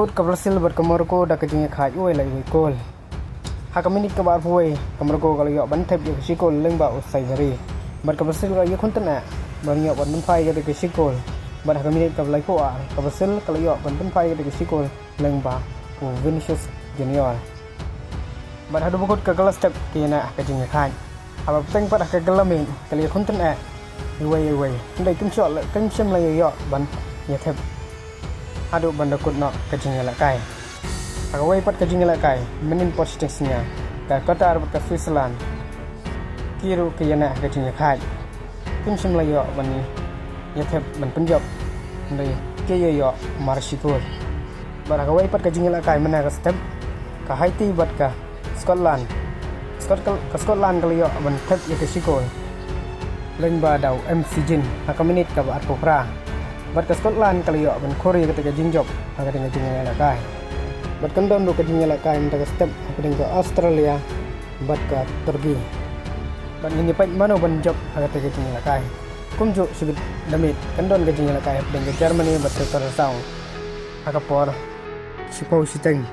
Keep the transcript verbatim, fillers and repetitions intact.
Kut ka Brazil bad ka Morocco da ka jingïakhaid uwei la uwei kol. Ha ka minit kaba arphew wei, ka Morocco ka la ïoh ban thep ïa ka shi kol lyngba u Saibari. Bad ka Brazil ka la ïakhun tynneh ban ïoh ban pynphai ïa ka shi kol. Bad ha ka minit kaba laiphew ar, ka Brazil ka la ïoh ban pynphai ïa ka shi kol lyngba u Vinicius Junior. Bad haduh ba kut ka kylla step ki ïa na ka jingïakhaid. Haba pateng pat ha ka kylla miet ka la ïakhun tynneh iwei iwei. Hynrei kim shym la, kim shym la ïoh ban ïathep haduh ban da kut noh ka jingïalehkai. Ha kawei pat ka jingïalehkai mynnin por shiteng synñia, ka Qatar bad ka Switzerland ki ruh ki ïa na ka jingïakhaid. Kim shym la ïoh ban ïathep ban pynjop. Hynrei ki ïa ïoh mar shi kol. Bad ha kawei pat ka jingïalehkai mynne ka step, ka Haiti bad ka Scotland. Scot-, ka Scotland ka la ïoh ban thep ïa ka shi kol lyngba da u M C Gin ha ka minit kaba arphew phra. Bad ka Scotland ka la ïoh ban khur ïa kata ka jingjop ha kata ka jingïalehkai. Bad kan don ruh ka jingïalehkai mynta ka step hapdeng ka Australia bad ka Turkey. Bad ngin ïa peit mano ban jop ha kata ka jingïalehkai. Kumjuh shibit da miet kan don ka jingïalehkai hapdeng ka Germany bad ka Curaçao ha ka por shiphew shiteng.